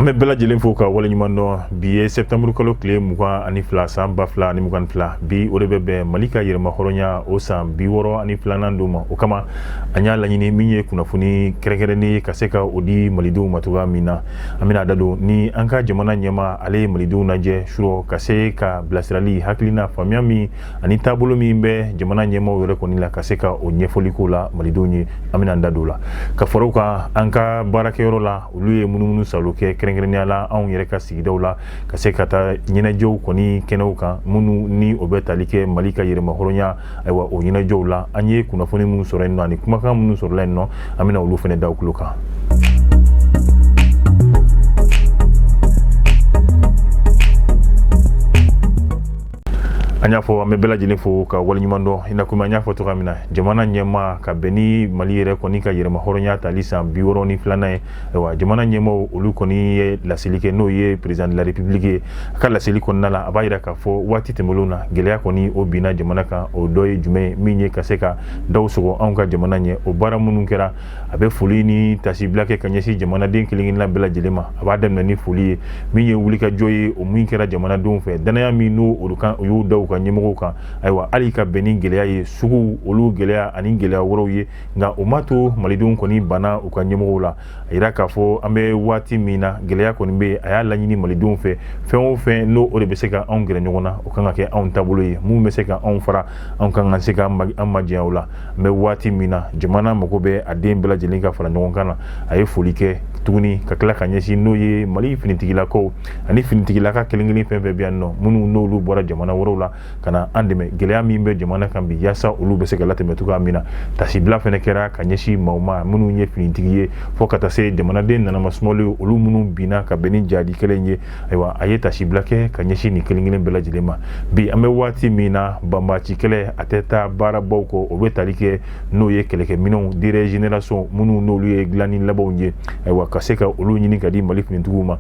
An bɛ bɛɛ lajɛlen fo ka waleɲuman dɔn. Bi ye septembre kalo tile 22 san 2022. Bi o de bɛ bɛn Mali ka yɛrɛmahɔrɔnya o san 62nan don ma. O kama an y'a laɲini min ye kunnafoni kɛrɛnkɛrɛnnen ye ka se ka o di malidenw ma cogoya min na. An bɛna da don ni an ka jamana ɲɛmaa, ale ye malidenw lajɛ surɔ ka se ka bilasirali, hakilina, faamuya min ani taabolo min bɛ jamana ɲɛmaaw yɛrɛ kɔni la, ka se ka o ɲɛfɔli k'o la malidenw ye. An bɛna da don o la ka fara o kan. An ka baarakɛyɔrɔ la, olu ye munumunu salo kɛ, kɛrɛnkɛrɛnnenya la anw yɛrɛ ka sigidaw la, ka se ka taa ɲɛnajɛw kɔni kɛnɛw kan minnu ni o bɛ tali kɛ Mali ka yɛrɛmahɔrɔnya. Ayiwa, o ɲɛnajɛw la, an ye kunnafoni minnu sɔrɔ yen nɔ ani kumakan minnu sɔrɔla yen nɔ, an bɛna olu fana da aw tulo kan. An y'a fɔ, an bɛ bɛɛ lajɛlen fo ka waleɲuman dɔn. I n'a komi an y'a fɔ cogoya min na, jamana ɲɛmaa, ka bɛn ni Mali yɛrɛ kɔni ka yɛrɛmahɔrɔnya tali san 62nan ye, ayiwa, jamana ɲɛmaaw olu kɔni ye laseli kɛ, n'o ye président de la République ye. A ka laseli kɔnɔna la, a b'a yira k'a fɔ waati tɛmɛnlenw na, gɛlɛya kɔni o binna jamana kan. O dɔ ye jumɛn ye? Min ye ka se ka daw sɔgɔ anw ka jamana ɲɛ, o baara minnu kɛra. A bɛ foli ni tasibila kɛ ka ɲɛsin jamanaden kelen-kelenna bɛɛ lajɛlen ma. A b'a daminɛ ni foli ye, min ye wulikajɔ ye, o min kɛra jamanadenw fɛ, danaya min n'o olu kan, u y'u da u ka ɲɛmɔgɔw kan. Ayiwa, hali ka bɛn ni gɛlɛya ye, suguw olu gɛlɛya ani gɛlɛya wɛrɛw ye, nka o ma to malidenw kɔni banna u ka ɲɛmɔgɔw la. A yira k'a fɔ an bɛ waati min na, gɛlɛya kɔni bɛ yen. A y'a laɲini malidenw fɛ, fɛn o fɛn n'o o de bɛ se ka anw gɛrɛ ɲɔgɔn na, o kan ka kɛ anw taabolo ye. Mun bɛ se ka anw fara, anw kan ka se ka an majanya o la. An bɛ waati min na, jamana mago bɛ a den bɛɛ lajɛlen ka fara ɲɔgɔn kan na. A ye foli kɛ tuguni ka tila ka ɲɛsin n'o ye Mali finitigilakaw ani finitigilaka kelen kelen fɛn fɛn bɛ yan nɔ, minnu n'olu bɔra jamana wɛrɛw la ka na an dɛmɛ gɛlɛya min bɛ jamana kan bi, yaasa olu bɛ se ka latɛmɛ cogoya min na. Tasibila fɛnɛ kɛra ka ɲɛsin maaw ma minnu ye finitigi ye, fo ka taa se jamanaden nanama sumalen, olu minnu binna ka bɛn ni jadi kelen ye. Ayiwa, a ye tasibila kɛ ka ɲɛsin nin kelen kelen bɛɛ lajɛlen ma. Bi an bɛ waati min na, banbaci kɛlɛ a tɛ taa baarabaw kɔ. O bɛ tali kɛ n'o ye kɛlɛkɛminɛnw dernière génération minnu n'olu ye dilanni labanw ye. Ayiwa, ka se ka olu ɲini ka di Mali finitigiw ma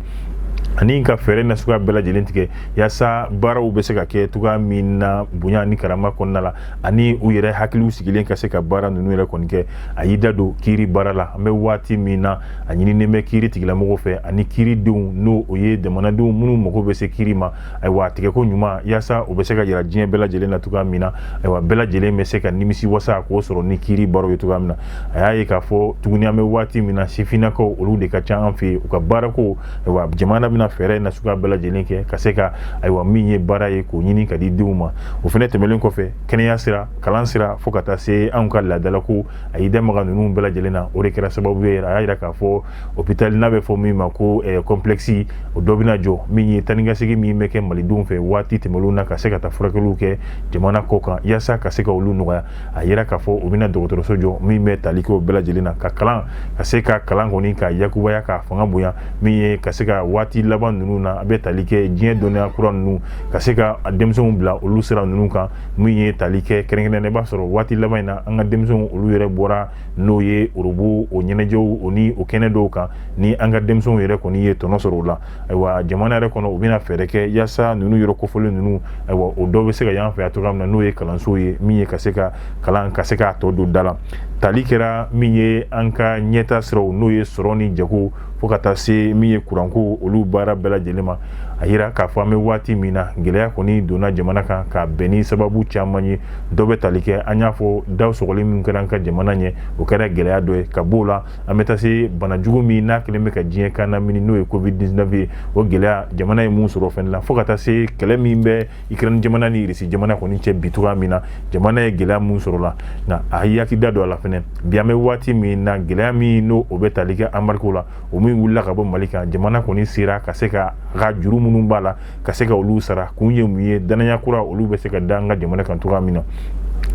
ani ka fɛɛrɛ nasuguya bɛɛ lajɛlen tigɛ yaasa baaraw bɛ se ka kɛ cogoya min na bonya ni karama kɔnɔna la, ani u yɛrɛ hakiliw sigilen ka se ka baara ninnu yɛrɛ kɔni kɛ. A y'i da don kiiri baara la. An bɛ waati min na, a ɲininen bɛ kiiri tigilamɔgɔw fɛ ani kiiridenw, n'o o ye jamanadenw minnu mago bɛ se kiiri ma. Ayiwa, a tigɛko ɲuman yaasa o bɛ se ka yira diɲɛ bɛɛ lajɛlen na cogoya min na. Ayiwa, bɛɛ lajɛlen bɛ se ka nimisi wasa k'o sɔrɔ ni kiiri baaraw ye cogoya min na. A y'a ye k'a fɔ tuguni, an bɛ waati min na, sifinnakaw olu de ka ca an fɛ yen u ka baarako. Ayiwa, jamana bɛna fɛɛrɛ nasuguya bɛɛ lajɛlen kɛ ka se ka, ayiwa, min ye baara ye, k'o ɲini ka di denw ma. O fɛnɛ tɛmɛnen kɔfɛ, kɛnɛya sira, kalan sira, fo ka taa se anw ka laadalako, a y'i da maga ninnu bɛɛ lajɛlen na. O de kɛra sababu ye, a y'a yira k'a fɔ hôpital n'a bɛ fɔ min ma ko complexe, o dɔ bɛna jɔ, min ye taa ni ka segin min bɛ kɛ malidenw fɛ waati tɛmɛnlenw na ka se ka taa furakɛliw kɛ jamana kɔ kan, yaasa ka se ka olu nɔgɔya. A yira k'a fɔ u bɛna dɔgɔtɔrɔso jɔ min bɛ tali kɛ o bɛɛ lajɛlen na, ka kalan, ka se ka kalan kɔni ka yakubaya, k'a fanga bonya, min ye ka se ka waati laban ninnu na, a bɛ tali kɛ diɲɛ dɔnniya kura ninnu, ka se ka denmisɛnw bila olu sira ninnu kan, min ye tali kɛ kɛrɛnkɛrɛnnen. I b'a sɔrɔ waati laban in na, an ka denmisɛnw olu yɛrɛ bɔra n'o ye orobo o ɲɛnajɛw o ni o kɛnɛ dɔw kan, ni an ka denmisɛnw yɛrɛ kɔni ye tɔnɔ sɔrɔ o la. Ayiwa, jamana yɛrɛ kɔnɔ, u bɛna fɛɛrɛ kɛ yaasa ninnu yɔrɔ kofɔlen ninnu, ayiwa, o dɔw bɛ se ka y'an fɛ yan cogoya min na, n'o ye kalansow ye, min ye ka se ka kalan ka se k'a tɔ don da la. Tali kɛra min ye an ka ɲɛta siraw, n'o ye sɔrɔ ni jago, fo ka taa se min ye kuranko, olu baara bɛɛ lajɛlen ma. A yira k'a fɔ an bɛ waati min na, gɛlɛya kɔni donna jamana kan ka bɛn ni sababu caman ye. Dɔ bɛ tali kɛ, an y'a fɔ, daw sɔgɔli min kɛra an ka jamana ɲɛ, o kɛra gɛlɛya dɔ ye. Ka b'o la, an bɛ taa se bana jugu min n'a kɛlen bɛ ka diɲɛ kan lamini, n'o ye Covid 19 ye, o gɛlɛya jamana ye mun sɔrɔ fɛnɛ la, fo ka taa se kɛlɛ min bɛ Ukraine jamana ni Russie jamana kɔni cɛ bi cogoya min na, jamana ye gɛlɛya mun sɔrɔ la. Nka a y'i hakili da don a la fɛnɛ, bi an bɛ waati min na, gɛlɛya min n'o o bɛ tali kɛ embargo la, o min wulila ka bɔ Mali kan, jamana kɔni sera ka se ka a ka juru minnu b'a la, ka se ka olu sara. Kun ye mun ye? Danaya kura olu bɛ se ka da an ka jamana kan cogoya min na.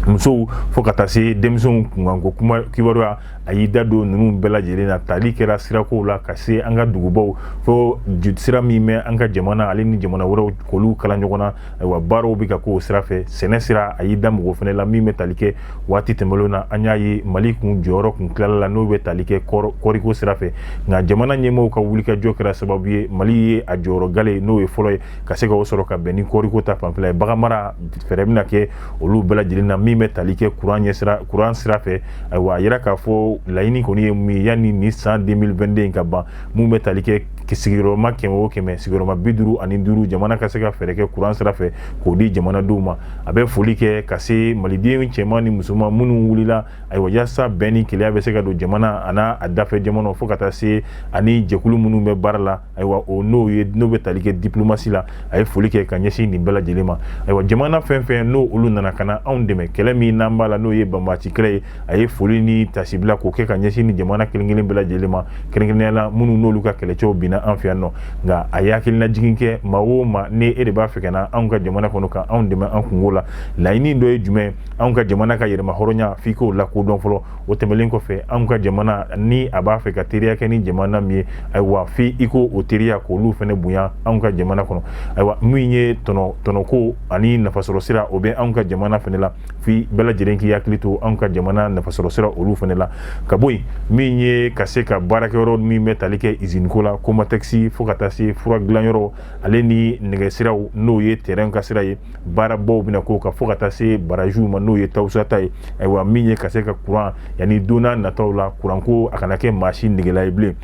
Musow fo ka taa se denmisɛnw kunkanko kuma kibaruya, a y'i da don ninnu bɛɛ lajɛlen na. Tali kɛra sirakow la ka se an ka dugubaw fo sira min bɛ an ka jamana ale ni jamana wɛrɛw k'olu kala ɲɔgɔn na. Ayiwa, baaraw bɛ ka k'o sira fɛ. Sɛnɛ sira, a y'i da mɔgɔ fɛnɛ la, min bɛ tali kɛ waati tɛmɛnlenw na, an y'a ye Mali kun jɔyɔrɔ kun tilala la, n'o bɛ tali kɛ kɔɔriko sira fɛ. Nka jamana ɲɛmaaw ka wulikajɔ kɛra sababu ye, Mali ye a jɔyɔrɔ gale, n'o ye fɔlɔ ye, ka se ka o sɔrɔ ka bɛn ni kɔɔriko ta fanfɛla ye. Baganmara, fɛɛrɛ bɛna kɛ olu bɛɛ lajɛlen na. Min bɛ tali kɛ kuran ɲɛsira, kuran sira fɛ, ayiwa, a yira k'a fɔ laɲini kɔni ye mun ye yanni ni san 2022 in ka ban, mun bɛ tali kɛ Sigiyɔrɔma 100 o 100, sigiyɔrɔma 55, jamana ka se ka fɛɛrɛ kɛ kuran sira fɛ k'o di jamanadenw ma. A bɛ foli kɛ ka se maliden cɛman ni musoman minnu wulila, ayiwa, yaasa bɛn ni kelenya bɛ se ka don jamana a n'a a dafɛ jamanaw, fo ka taa se ani jɛkulu minnu bɛ baara la, ayiwa, o n'o ye n'o bɛ tali kɛ diplomasi la. A ye foli kɛ ka ɲɛsin nin bɛɛ lajɛlen ma. Ayiwa, jamana fɛn fɛn n'o olu nana ka na anw dɛmɛ kɛlɛ min n'an b'a la, n'o ye banbaanci kɛlɛ ye, a ye foli ni tasibila k'o kɛ ka ɲɛsin ni jamana kelen kelen bɛɛ lajɛlen ma, kɛrɛnkɛrɛnnenya la minnu n'olu ka kɛlɛcɛw binna an fɛ yan nɔ. Nka a ye hakilinajigin kɛ maa o maa ni e de b'a fɛ ka na anw ka jamana kɔnɔ ka anw dɛmɛ an kunko la, laɲini dɔ ye jumɛn? Anw ka jamana ka yɛrɛma hɔrɔnya, f'i k'o lakodɔn fɔlɔ. O tɛmɛlen kɔfɛ, anw ka jamana ni a b'a fɛ ka teriya kɛ ni jamana min ye, ayiwa, f'i i ko o teriya k'olu fana bonya anw ka jamana kɔnɔ. Ayiwa, min ye tɔnɔko ani nafasɔrɔ sira, o bɛ anw ka jamana fana la, f'i bɛɛ lajɛlen k'i hakili to anw ka jamana nafasɔrɔ sira olu fana la. Ka bɔ yen, min ye ka se ka baarakɛyɔrɔ min bɛ tali kɛ iziniko la, Comatex, fo ka taa se fura dilanyɔrɔ, ale ni nɛgɛsiraw, n'o ye terrain ka sira ye, baarabaw bɛna k'o kan, fo ka taa se barajiw ma, n'o ye Tawusata ye. Ayiwa, min ye ka se ka kuran, yanni don n'a nataw la, kuranko a kana kɛ maa si negela ye bilen.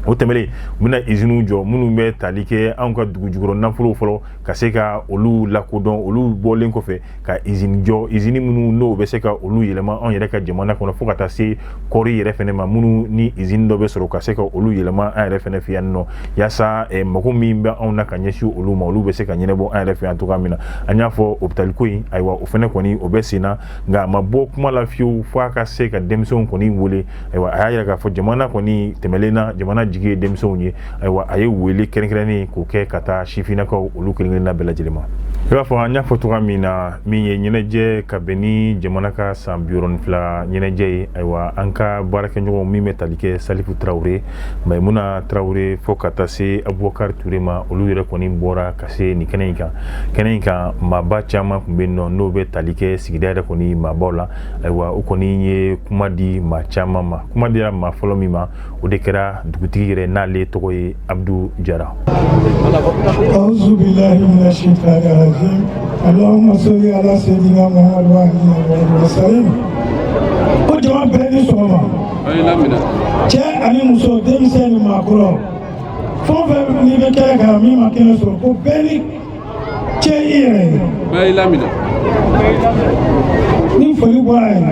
O tɛmɛnen, u bɛna iziniw jɔ minnu bɛ tali kɛ anw ka dugu jukɔrɔ nafolo fɔlɔ, ka se ka olu lakodɔn. Olu bɔlen kɔfɛ, ka izini jɔ, izini minnu n'o bɛ se ka olu yɛlɛma anw yɛrɛ ka jamana kɔnɔ, fo ka taa se kɔɔri yɛrɛ fɛnɛ ma, minnu ni izini dɔ bɛ sɔrɔ ka se ka olu yɛlɛma an yɛrɛ fɛnɛ fɛ yan nɔ, yaasa mago min bɛ anw na ka ɲɛsin olu ma, olu bɛ se ka ɲɛnabɔ an yɛrɛ fɛ yan cogoya min na. An y'a fɔ, hôpital ko in, ayiwa, o fɛnɛ kɔni o bɛ sen na, nka a ma bɔ kuma la fiyewu fo a ka se ka denmisɛnw kɔni wele. Ayiwa, a y'a yira k'a fɔ jamana kɔni tɛmɛlen na, jamana jigi ye denmisɛnw ye. Ayiwa, a ye wele kɛrɛnkɛrɛnnen k'o kɛ ka taa sifinnakaw olu kelen kelenna bɛɛ lajɛlen ma. I b'a fɔ an y'a fɔ cogoya min na, min ye ɲɛnajɛ ka bɛn ni jamana ka san 62 ɲɛnajɛ ye, ayiwa, an ka baarakɛɲɔgɔnw min bɛ tali kɛ Salifu Tarawele, Mayimuna Tarawele, fo ka taa se Abubakar Ture ma, olu yɛrɛ kɔni bɔra ka se nin kɛnɛ in kan. Kɛnɛ in kan, maaba caman tun bɛ yen nɔ, n'o bɛ tali kɛ sigida yɛrɛ kɔni maabaw la. Ayiwa, o kɔni ye kuma di maa caman ma. Kuma dira maa fɔlɔ min ma, o de kɛra dugutigi yɛrɛ, n'ale tɔgɔ ye Abdu Jara. أعوذ بالله من الشيطان الرجيم. اللهم صل على سيدنا محمد وعلى آله وسلم. Ko jama bɛɛ ni sɔgɔma, cɛ ani muso, denmisɛn ni maakɔrɔ, fɛn o fɛn n'i bɛ kɛnɛ kan, min ma kɛnɛ sɔrɔ, ko bɛɛ ni ce i yɛrɛ ye. Bɛɛ y'i laminɛ. Ni foli bɔra yen,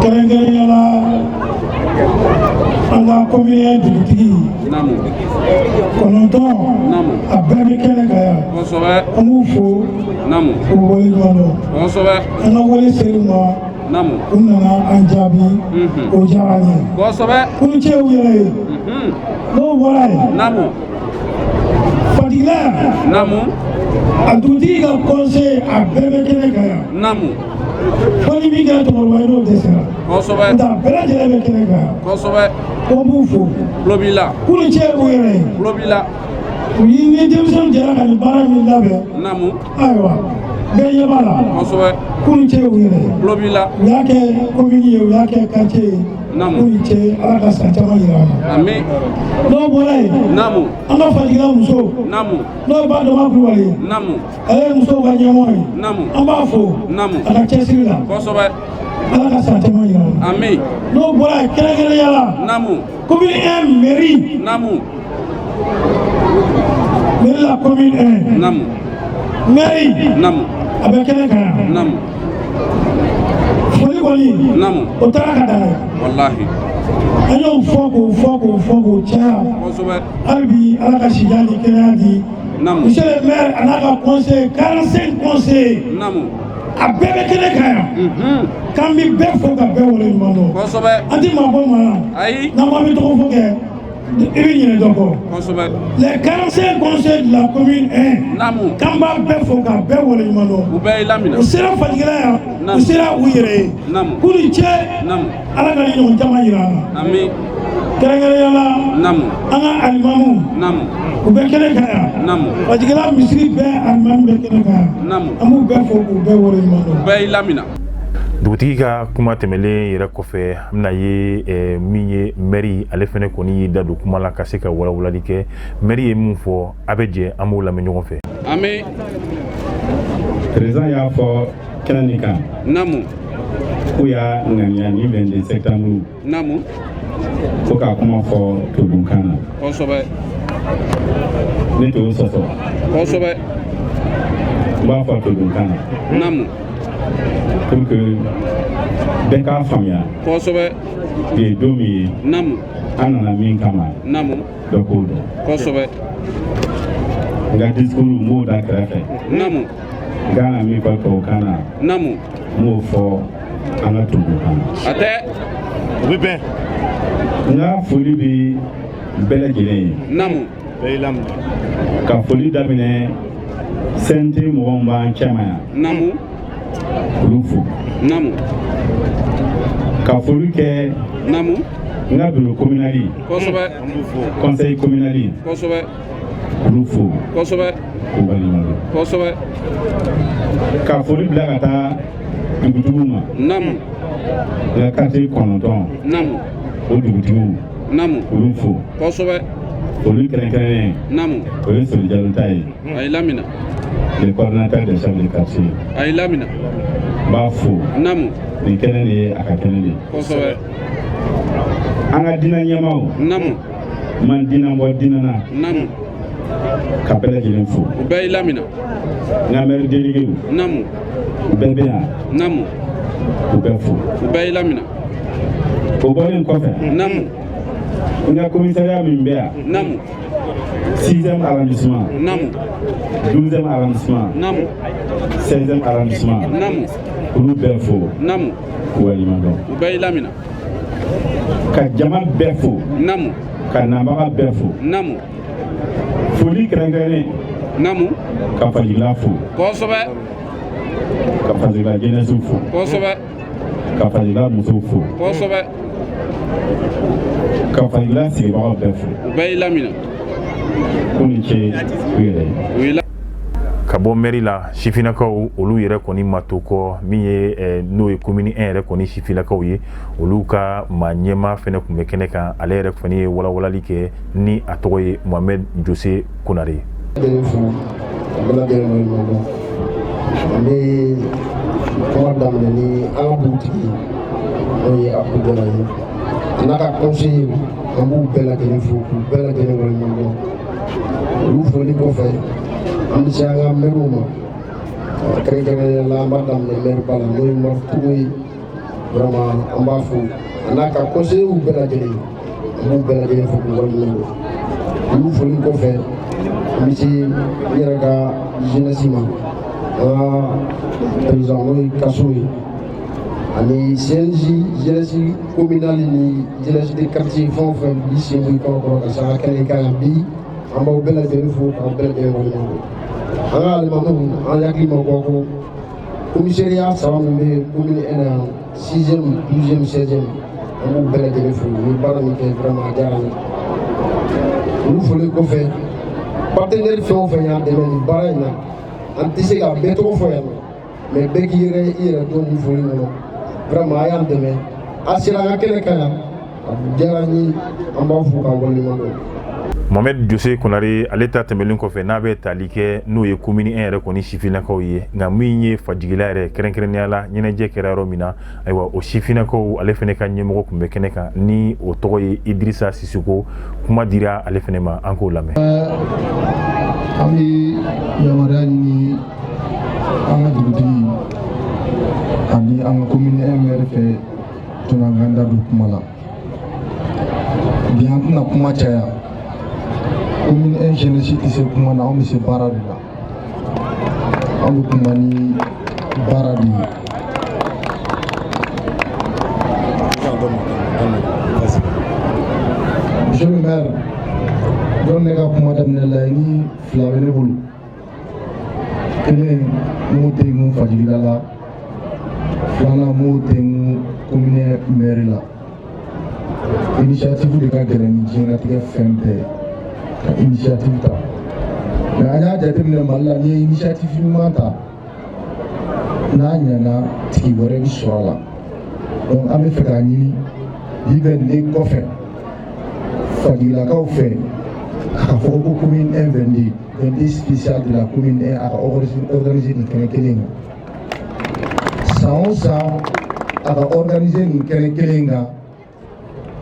kɛrɛnkɛrɛnnenya la, an ka commune dugutigi 9, a bɛɛ bɛ kɛnɛ kan yan. An b'u fo k'u waleɲuman dɔn. An ka wele ser'u ma, u nana an jaabi, o diyara an ye. K'u ni ce u yɛrɛ ye. N'o bɔra yen, Fatigila, a dugutigi ka conseil, a bɛɛ bɛ kɛnɛ kan yan. Fo ni min kɛra cɛkɔrɔba ye, n'o dɛsɛra, n'o tɛ a bɛɛ lajɛlen bɛ kɛnɛ kan yan. Ko n b'u fo. Tulo b'i la. K'u ni ce u yɛrɛ ye. Tulo b'i la. U ni denmisɛnw jɛra ka nin baara min labɛn, ayiwa, bɛɛ ɲɛ b'a la. K'u ni ce u yɛrɛ ye. Tulo b'i la. U y'a kɛ commune ye, u y'a kɛ quartier ye. K'u ni ce, Ala ka san caman yira an na. Ami. N'o bɔra yen, an ka Fatigila muso, n'o ye Ba Dɔma Kulubali ye, ale ye musow ka ɲɛmɔgɔ ye. An b'a fo a ka cɛsiri la. Ala ka san caman yira an na. Ami. N'o bɔra yen, kɛrɛnkɛrɛnnenya la, commune 1 mairie, mairie la commune 1, mairie, a bɛ kɛnɛ kan yan. Foli kɔni, o taara ka dan ye. Walahi. An y'o fɔ k'o fɔ k'o fɔ k'o caya. Hali bi, Ala ka sijan ni kɛnɛya di monsieur le maire a n'a ka conseil, 45 conseillers, a bɛɛ bɛ kɛnɛ kan yan. K'an bɛ bɛɛ fo ka bɛɛ waleɲuman dɔn. An ti maa bɔ maa na. Ayi. N'an ko an bɛ tɔgɔ fɔ kɛ, i bɛ ɲinɛ dɔ kɔ. Les 45 conseillers de la commune 1, k'an b'a bɛɛ fo ka bɛɛ waleɲuman dɔn. U bɛɛ y'i laminɛ. U sera Fatigila yan, u sera u yɛrɛ ye. K'u ni ce. Ala ka ni ɲɔgɔn caman yira an na. Ami. Kɛrɛnkɛrɛnnenya la, an ka alimamu, u bɛ kɛnɛ kan yan. Fatigila misiri bɛɛ alimami bɛ kɛnɛ kan yan. An b'u bɛɛ fo k'u bɛɛ waleɲuman dɔn. U bɛɛ y'i laminɛ. Dugutigi ka kuma tɛmɛlen yɛrɛ kɔfɛ, an bɛna ye min ye mɛri, ale fɛnɛ kɔni y'i da don kuma la ka se ka walawalali kɛ. Mɛri ye mun fɔ? A bɛ jɛ an b'o lamɛn ɲɔgɔn fɛ. Ami. Président y'a fɔ kɛnɛ nin kan k'u y'a ŋaniya ni 22 septembre. Ko ka kuma fɔ todunkan na. Kosɛbɛ. Ne t'o sɔsɔ. Kosɛbɛ. N b'a fɔ todunkan na. Naamu. Pour que bɛɛ k'a faamuya. Kosɛbɛ. Bi ye don min ye. Naamu. An nana min kama. Naamu. Bɛɛ k'o dɔn. Kosɛbɛ. N ka discours n b'o da kɛrɛfɛ. Naamu. N kan ka min fɔ tubabukan na. Naamu. N b'o fɔ an ka todunkan na. A tɛ. O bɛ bɛn. N ka foli bɛ bɛɛ lajɛlen ye. Naamu. Bɛɛ y'i laminɛ. Ka foli daminɛ CNT mɔgɔw b'an cɛma yan. Naamu. Olu fo. Naamu. Ka foli kɛ. Naamu. N ka bureau communal. Kosɛbɛ. Conseil communal. Kosɛbɛ. Olu fo. Kosɛbɛ. K'u waleɲuman dɔn. Kosɛbɛ. Ka foli bila ka taa dugutigiw ma. Naamu. N ka quartier 9. Naamu. O dugutigiw. Naamu. Olu fo. Kosɛbɛ. Foli kɛrɛnkɛrɛnnen. Naamu. O ye Soli Jalo ta ye. A y'i lamina. Le coordinateur des chefs de quartier. A y'i lamina. N b'a fo. Naamu. Nin kɛnɛ de ye a ka kɛnɛ de ye. Kosɛbɛ. An ka diinɛ ɲɛmaaw. Naamu. Man diinɛ bɔ diinɛ na. Naamu. Ka bɛɛ lajɛlen fo. U bɛɛ y'i lamina. N ka maire délégué. Naamu. U bɛɛ bɛ yan. Naamu. U bɛɛ fo. U bɛɛ y'i lamina. O bɔlen kɔfɛ. Naamu. N ka commissariat min bɛ yan. Naamu. 6e arrondissement. Naamu. 12e arrondissement. Naamu. 16e arrondissement. Naamu. Olu bɛɛ fo. Naamu. K'u waleɲuman dɔn. U bɛɛ y'i lamina. Ka jama bɛɛ fo. Naamu. Ka nabaga bɛɛ fo. Naamu. Foli kɛrɛnkɛrɛnnen. Naamu. Ka Fajigila fo. Kosɛbɛ. Ka Fajigila jeunesse fo. Kosɛbɛ. Ka Fajigila musow fo. Kosɛbɛ. Ka Fajigila sigibagaw bɛɛ fo. U bɛɛ y'i lamina. K'u ni ce u yɛrɛ ye. U y'i Ka bɔ mairie la, sifinnakaw olu yɛrɛ kɔni ma to kɔ. Min ye n'o ye commune 1 yɛrɛ kɔni sifinnakaw ye, olu ka maa ɲɛmaa fɛnɛ tun bɛ kɛnɛ kan. Ale yɛrɛ kɔni ye walawalali kɛ ni a tɔgɔ ye Mohamed Jose Konare. Lajɛlen fo, ka bɛɛ lajɛlen waleɲuman dɔn. An bɛ kuma daminɛ ni an ka dugutigi, n'o ye Abudu Jara ye, a n'a ka conseiller. An b'u bɛɛ lajɛlen fo k'u bɛɛ lajɛlen waleɲuman dɔn. Olu foli kɔfɛ, an bɛ se an ka mɛriw ma. Kɛrɛnkɛrɛnnenya la, an b'a daminɛ maire ba la, n'o ye Umaru Togo ye. Vraiment, an b'a fo, a n'a ka conseillers bɛɛ lajɛlen. An b'u bɛɛ lajɛlen fo k'u waleɲuman dɔn. Olu foli kɔfɛ, an bɛ se n yɛrɛ ka jeunesse ma, an ka président, n'o ye Kaso ye, ani CNJ jeunesse communale ni jeunesse de quartier, fɛn o fɛn b'i sen bɔ i kɔrɔ kɔrɔ ka se an ka kɛnɛ kan yan bi. An b'aw bɛɛ lajɛlen fo k'aw bɛɛ lajɛlen waleɲuman dɔn. An ka alimamiw, an hakili ma bɔ a kɔ. Commissariat saba min bɛ commune 1 na yan, 6e, 12e, 16e, an b'u bɛɛ lajɛlen fo. U ye baara min kɛ, vraiment, a diyara an ye. Olu foli kɔfɛ, partenaire fɛn o fɛn y'an dɛmɛ nin baara in na, an tɛ se k'a bɛɛ tɔgɔ fɔ yan nɔ, mais bɛɛ k'i yɛrɛ i yɛrɛ dɔn nin foli kɔnɔ. Vraiment, a y'an dɛmɛ, a sera an ka kɛnɛ kan yan, a diyara an ye. An b'aw fo k'aw waleɲuman dɔn. Mohamed Jose Konare, ale ta tɛmɛlen kɔfɛ, n'a bɛ tali kɛ n'o ye commune 1 yɛrɛ kɔni sifinnakaw ye, nka min ye Fajigila yɛrɛ kɛrɛnkɛrɛnnenya la, ɲɛnajɛ kɛra yɔrɔ min na, ayiwa, o sifinnakaw, ale fɛnɛ ka ɲɛmɔgɔ tun bɛ kɛnɛ kan, ni o tɔgɔ ye Idirisa Sisoko. Kuma dira ale fɛnɛ ma, an k'o lamɛn. An bɛ yamaruya ɲini an ka dugutigi ani an ka commune 1 maire fɛ tun k'an da don kuma la bi. An tɛna kuma caya. Commune 1 jeunesse tɛ se kuma na, anw bɛ se baara de la. Anw bɛ kuma ni baara de ye. Monsieur le maire, donc ne ka kuma daminɛ, laɲini fila bɛ ne bolo. Kelen, n m'o tɛ n Fajigila la. Filanan, n m'o tɛ n commune maire la. Initiative de ka gɛlɛn ni diɲɛlatigɛ fɛn bɛɛ ye, ka initiative ta. Mais an y'a jateminɛ Mali la, n'i ye initiative ɲuman ta, n'a ɲɛna, tigi wɛrɛ bɛ sɔrɔ a la. Donc an bɛ fɛ k'a ɲini bi bɛ ne kɔfɛ Fajigilakaw fɛ, a ka fɔ ko commune 1 22, 22 spécial de la commune 1, a ka organiser nin kɛnɛ kelen kan san o san, a ka organiser nin kɛnɛ kelen kan.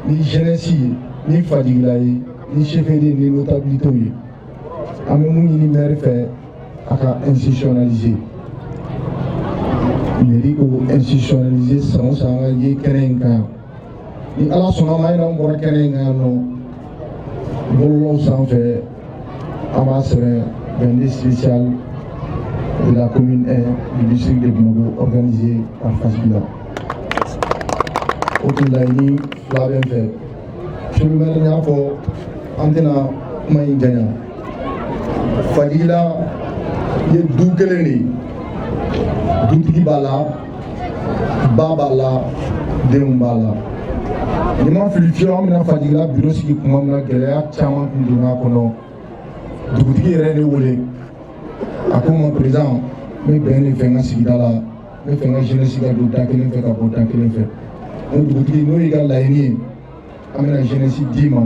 Ni jeunesse ye, ni Fajigila ye, ni chefferie, ni notabilité ye, an bɛ mun ɲini maire fɛ, a ka institutionnaliser mairie, ko institutionnaliser san o san an ka ye kɛnɛ in kan yan. Ni Ala sɔnna ma, an bɔra kɛnɛ in kan yan nɔ, bɔlɔlɔw sanfɛ, an b'a sɛbɛn 22 spécial de la commune 1 du district de Bamako organisé par Fajigila. O tun laɲini fila bɛ n fɛ, monsieur le maire. N y'a fɔ, an tɛna kuma in janya. Fajigila ye du kelen de ye, dutigi b'a la, ba b'a la, denw b'a la. Ni ma fili fiyewu, an bɛna Fajigila biro sigi tuma min na, gɛlɛya caman tun donna a kɔnɔ. Dugutigi yɛrɛ ne wele, a ko n ma: "Président, n bɛ bɛn de fɛ n ka sigida la, n bɛ fɛ n ka jeunesse ka don da kelen fɛ ka bɔ da kelen fɛ." N ko: "Dugutigi, n'o y'i ka laɲini ye, an bɛna jeunesse d'i ma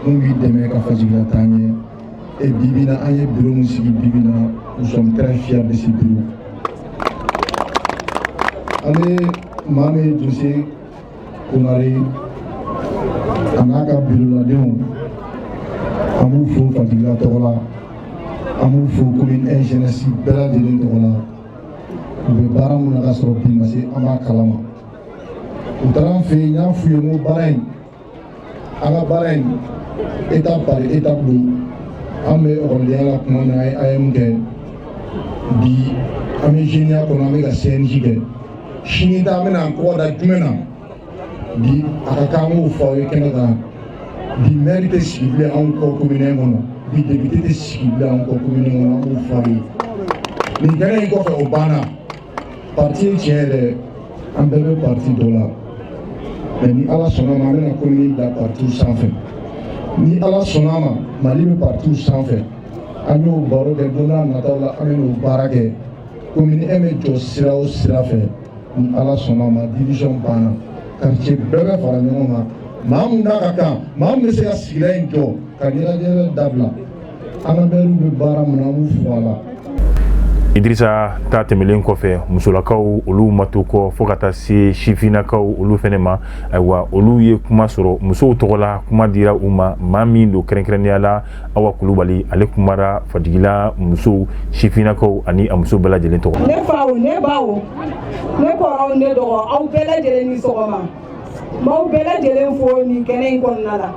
mun b'i dɛmɛ ka Fajigila taa ɲɛ." Et bi bi in na, an ye bureau min sigi bi bi in na, nous sommes très fiers de ce bureau. An bɛ maa min ye, Jose Konare, a n'a ka bureau ladenw, an b'u fo Fajigila tɔgɔ la, an b'u fo commune 1 jeunesse bɛɛ lajɛlen tɔgɔ la. U bɛ baara mun na ka sɔrɔ bi ma se, an b'a kalama. U taara an fɛ yen, n y'a f'u ye n ko baara in, an ka baara in, étape par étape don. An bɛ ekɔlidenya la tuma min na, an ye AEEM kɛ. Bi an bɛ GENIA kɔnɔ, an bɛ ka CNJ kɛ. Sini ta, an bɛna an kɔgɔ da jumɛn na? Bi a ka kan an k'o fɔ aw ye kɛnɛ kan. Bi maire tɛ sigi bilen anw kɔ commune kɔnɔ, bi député tɛ sigi bilen anw kɔ commune kɔnɔ. An b'o fɔ aw ye nin kɛnɛ in kɔfɛ, o banna. Parti ye tiɲɛ yɛrɛ, an bɛɛ bɛ parti dɔ la, mais ni Ala sɔnna ma, an bɛna commune bila partiw sanfɛ. Ni Ala sɔnna ma, Mali bɛ partiw sanfɛ. An y'o baro kɛ, don n'a nataw la an bɛ n'o baara kɛ. Commune 1 bɛ jɔ sira o sira fɛ, ni Ala sɔnna ma, division banna, quartier bɛɛ bɛ fara ɲɔgɔn kan. Maa mun n'a ka kan, maa min bɛ se ka sigida in jɔ ka ɲɛnajɛ dabila, an ka maires bɛ baara min na, an b'u fo a la. Idrissa ta tɛmɛlen kɔfɛ, musolakaw olu ma to kɔ, fo ka taa se sifinnakaw olu fɛnɛ ma. Ayiwa, olu ye kuma sɔrɔ musow tɔgɔ la, kuma dira u ma. Maa min don kɛrɛnkɛrɛnnenya la, Awa Kulubali, ale kumara Fajigila musow, sifinnakaw ani a muso bɛɛ lajɛlen tɔgɔ. Ne faw, ne baw, ne kɔrɔw, ne dɔgɔ, aw bɛɛ lajɛlen ni sɔgɔma. N b'aw bɛɛ lajɛlen fo nin kɛnɛ in kɔnɔna la.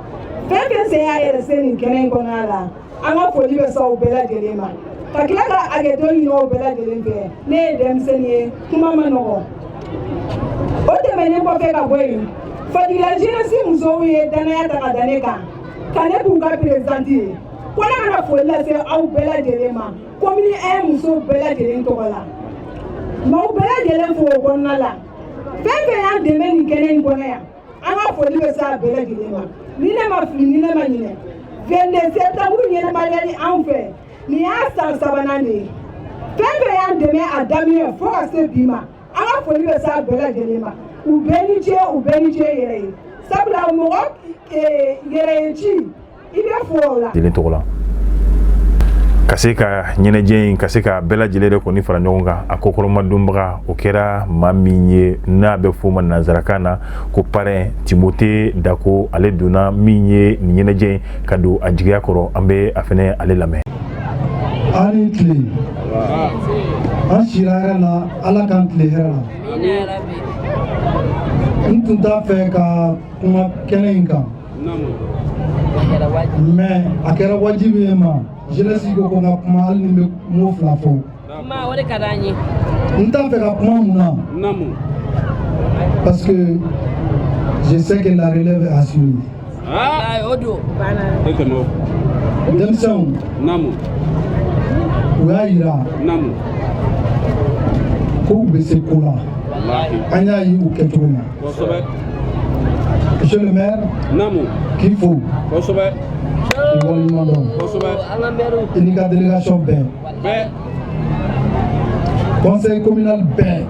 Fɛn fɛn sen y'a yɛrɛ se nin kɛnɛ in kɔnɔna la, an ka foli bɛ s'aw bɛɛ lajɛlen ma, ka tila ka hakɛto ɲini aw bɛɛ lajɛlen fɛ. Ne ye denmisɛnnin ye, kuma ma nɔgɔn. O tɛmɛnen kɔfɛ ka bɔ yen, Fajigila jeunesse musow ye danaya ta ka da ne kan, ka ne k'u ka présidente ye, ko ne kana foli lase aw bɛɛ lajɛlen ma commune 1 musow bɛɛ lajɛlen tɔgɔ la. Maaw bɛɛ lajɛlen fo o kɔnɔna la. Fɛn fɛn y'an dɛmɛ nin kɛnɛ in kɔnɔ yan, an ka foli bɛ s'a bɛɛ lajɛlen ma. Ni ne ma fili, ni ne ma ɲinɛ, 22 septembre ɲɛnamayali anw fɛ, nin y'a san sabanan de ye. Fɛn fɛn y'an dɛmɛ a daminɛ fo ka se bi ma, an ka foli bɛ s'a bɛɛ lajɛlen ma. U bɛɛ ni ce, u bɛɛ ni ce yɛrɛ ye, sabula mɔgɔ yɛrɛ ye ci, i bɛ fo o la. Lajɛlen tɔgɔ la, ka se ka ɲɛnajɛ in, ka se ka bɛɛ lajɛlen de kɔni fara ɲɔgɔn kan, a kɔkɔrɔmadonbaga, o kɛra maa min ye n'a bɛ f'o ma nanzarakan na ko parrain, Timothée Dako. Ale donna min ye nin ɲɛnajɛ in ka don a jigiya kɔrɔ, an bɛ a fɛnɛ ale lamɛn. Aw ni tile, an sira hɛrɛ la, Ala k'an tile hɛrɛ la. N tun t'a fɛ ka kuma kɛnɛ in kan, mais a kɛra wajibi ye ma. Jeunesse ko n ka kuma, hali ni n bɛ mot fila fɔ. O de ka d'an ye. N t'a fɛ ka kuma mun na? Parce que je sais que la relève est assurée. O don. Denmisɛnw, u y'a yira ko u bɛ se ko la, an y'a ye u kɛcogo la. Monsieur le maire, k'i fo, k'i waleɲuman dɔn, i n'i ka délégation bɛɛ, conseil communal bɛɛ,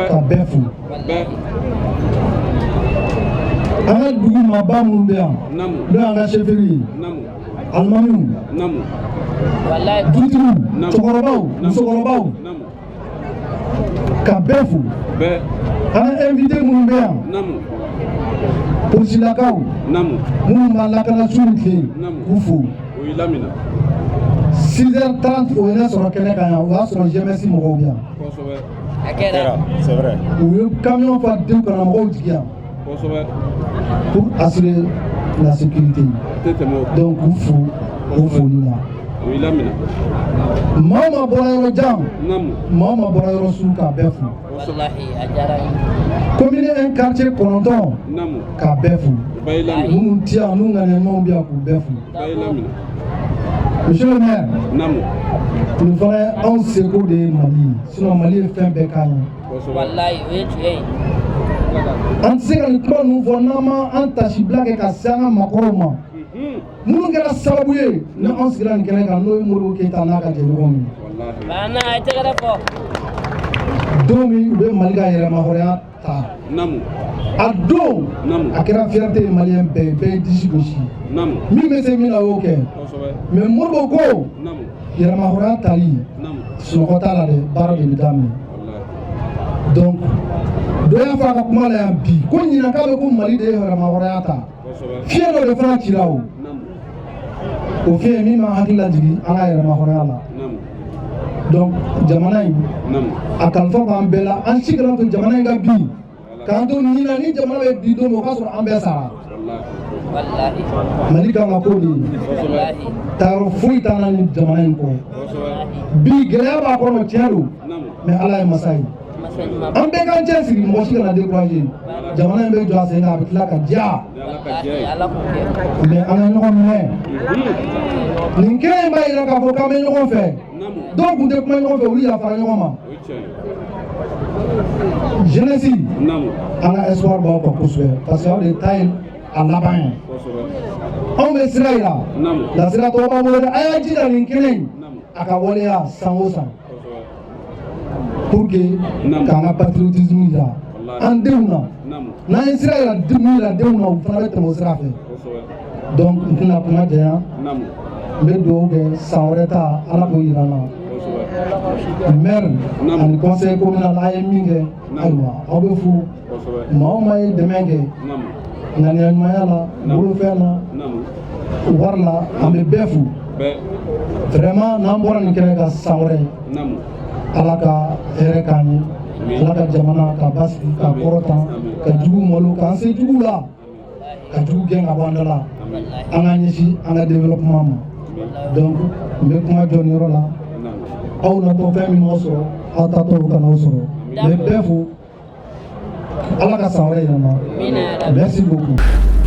ka bɛɛ fo. An ka dugu maaba minnu bɛ yan, n'o y'an ka chefferie ye, alimamiw, dugutigiw, cɛkɔrɔbaw, musokɔrɔbaw, ka bɛɛ fo. An ka invité minnu bɛ yan. Polisilakaw minnu b'an lakana su ni tile, k'u fo. 6h30, o ye ne sɔrɔ kɛnɛ kan yan. O y'a sɔrɔ GMS mɔgɔw bɛ yan. A kɛra. C'est vrai. U ye camion fa denw kana mɔgɔw jigin yan pour assurer la sécurité. Donc k'u fo o foli la. Maa o maa bɔra yɔrɔ jan, maa o maa bɔra yɔrɔ surun, k'a bɛɛ fo. Wallahi, a diyara n ye. Commune 1, quartier 9, k'a bɛɛ fo. Minnu ti yan, n'u ŋaniya ɲumanw bɛ yan, k'u bɛɛ fo. Monsieur le maire, nin fana ye anw seko de ye Mali ye, sinon Mali ye fɛn bɛɛ k'an ye. Wallahi, o ye tiɲɛ ye. An tɛ se ka nin kuma ninnu fɔ n'an ma an tasibila kɛ ka se an ka maakɔrɔw ma, minnu kɛra sababu ye ni anw sigira nin kɛnɛ kan, n'o ye Modibo Keyita n'a ka jɛɲɔgɔnw ye. Banna, a ye tɛgɛrɛ fɔ. Don min u bɛ Mali ka yɛrɛmahɔrɔnya ta, a don a kɛra fierté ye maliyɛn bɛɛ ye, bɛɛ ye disi gosi. Min bɛ se min na, o y'o kɛ. Mais Modibo ko yɛrɛmahɔrɔnya tali, sunɔgɔ t'a la dɛ, baara de bɛ daminɛ. Donc dɔ y'a fɔ a ka kuma la yan bi ko ɲinan k'a bɛ ko Mali de ye yɛrɛmahɔrɔnya ta. Fiɲɛ dɔ de fana cira, o fiɲɛ min b'an hakili lajigin an ka yɛrɛmahɔrɔnya la. Donc jamana in, a kalifa b'an bɛɛ la. An si kana to jamana in ka bin k'an to ɲinan. Ni jamana bɛ bi don min, o k'a sɔrɔ an bɛɛ sara. Wallahi. Mali kan ka k'o de ye. Wallahi. Taayɔrɔ foyi t'an na ni jamana in kɔ. Bi gɛlɛya b'a kɔnɔ, tiɲɛ don, mais Ala ye masa ye. Masa ɲuman. An bɛɛ k'an cɛ siri, mɔgɔ si kana décourager. Jamana in bɛ jɔ a sen kan, a bɛ tila ka diya. Wallahi, Ala k'o kɛ. Mais an ka ɲɔgɔn minɛ. Nin kɛnɛ in b'a jira k'a fɔ k'an bɛ ɲɔgɔn fɛ. Dɔw tun tɛ kuma ɲɔgɔn fɛ, olu yafara ɲɔgɔn ma. Jeunesse, an ka espoir b'aw kan kosɛbɛ, parce que aw de ta ye a laban ye. Anw bɛ sira yira la, sira tɔgɔ b'aw bolo dɛ. A y'a jija nin kɛnɛ in a ka waleya san o san, pour que k'an ka patriotisme yira an denw na. N'an ye sira yira min yira denw na, u fana bɛ tɛmɛ o sira fɛ. Donc n tɛna kuma janya. N bɛ dugawu kɛ, san wɛrɛ ta, Ala k'o yira n na. Maire ani conseil communal, a ye min kɛ, ayiwa, aw bɛ fo. Maa o maa ye dɛmɛ kɛ ŋaniya ɲumanya la, bolofɛn na, wari la, an bɛ bɛɛ fo vraiment. N'an bɔra nin kɛnɛ kan san wɛrɛ, Ala ka hɛrɛ k'an ye, Ala ka jamana ka basigi, ka kɔrɔtan, ka jugu malo, k'an se jugu la, ka jugu gɛn ka bɔ an da la. An ka ɲɛsin an ka développement ma. Donc n bɛ kuma jɔ nin yɔrɔ la. Aw natɔ, fɛn min m'aw sɔrɔ, aw tatɔ, o kana aw sɔrɔ. N bɛ bɛɛ fo. Ala ka san wɛrɛ yira n na. Merci beaucoup.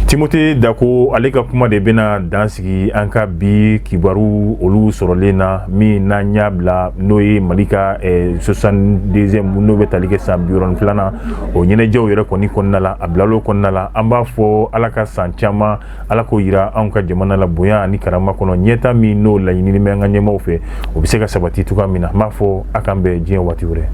Timothée Dako, ale ka kuma de bɛna dan sigi an ka bi kibaru olu sɔrɔlen na. Min n'an y'a bila, n'o ye Mali ka 62e, n'o bɛ tali kɛ san 62nan, o ɲɛnajɛw yɛrɛ kɔni kɔnɔna la, a bilal'o kɔnɔna la. An b'a fɔ Ala ka san caman, Ala k'o yira anw ka jamana la bonya ani karama kɔnɔ. Ɲɛta min n'o laɲinini bɛ an ka ɲɛmaaw fɛ, o bɛ se ka sabati cogoya min na. N b'a fɔ a k'an bɛn diɲɛ waati wɛrɛ.